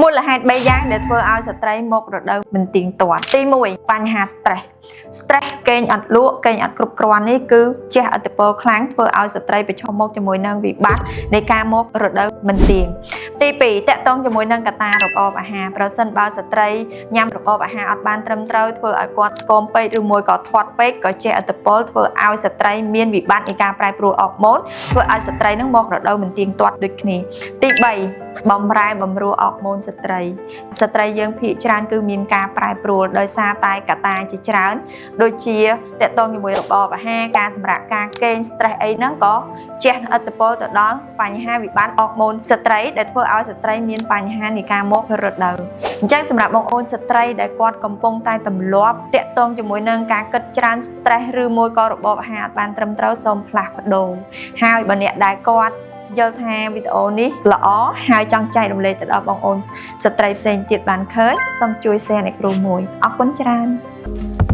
មូលហេតុ3យ៉ាងដែលធ្វើឲ្យស្ត្រីមករដូវមិនទៀងទាត់ទី1បញ្ហា stress stress គេងអត់លក់គេងអត់គ្រប់គ្រាន់នេះគឺជះឥទ្ធិពលខ្លាំងធ្វើឲ្យស្ត្រីប្រឈមមុខជាមួយនឹងវិបត្តិនៃការមករដូវមិនទៀងទី2តកតងជាមួយនឹងកត្តារបបអាហារប្រសិនបើស្ត្រីញ៉ាំរបបអាហារអត់បានត្រឹមត្រូវធ្វើឲ្យគាត់ស្គមពេកឬមួយក៏ធាត់ពេកក៏ជះឥទ្ធិពលធ្វើឲ្យស្ត្រីមានវិបត្តិនៃការប្រែប្រួលអរម៉ូនធ្វើឲ្យស្ត្រីនឹងមករដូវមិនទៀងទាត់ដូចគ្នាទី3បំរែបំរួលអរម៉ូនស្ត្រីស្ត្រីយើងភាគច្រើនគឺមានការប្រែប្រួលដោយសារតែកត្តាជាច្រើន ដូចជាតកតងជាមួយរបបអាហារការសម្រាកការគេង stress អីហ្នឹងក៏ជះឥទ្ធិពលទៅដល់បញ្ហាវិបត្តិអរម៉ូនស្ត្រីដែលធ្វើឲ្យស្ត្រីមានបញ្ហានៃការមករដូវអញ្ចឹងសម្រាប់បងអូនស្ត្រីដែលគាត់កំពុងតែទម្លាប់តកតងជាមួយនឹងការគិតច្រើន stress ឬមួយក៏របបអាហារអត់បានត្រឹមត្រូវសូមផ្លាស់ប្ដូរហើយបើអ្នកដែលគាត់យល់ថាវីដេអូនេះល្អហើយចង់ចែករំលែកទៅដល់បងអូនស្ត្រីផ្សេងទៀតបានឃើញសូមជួយ share អ្នកគ្រូមួយអរគុណច្រើន។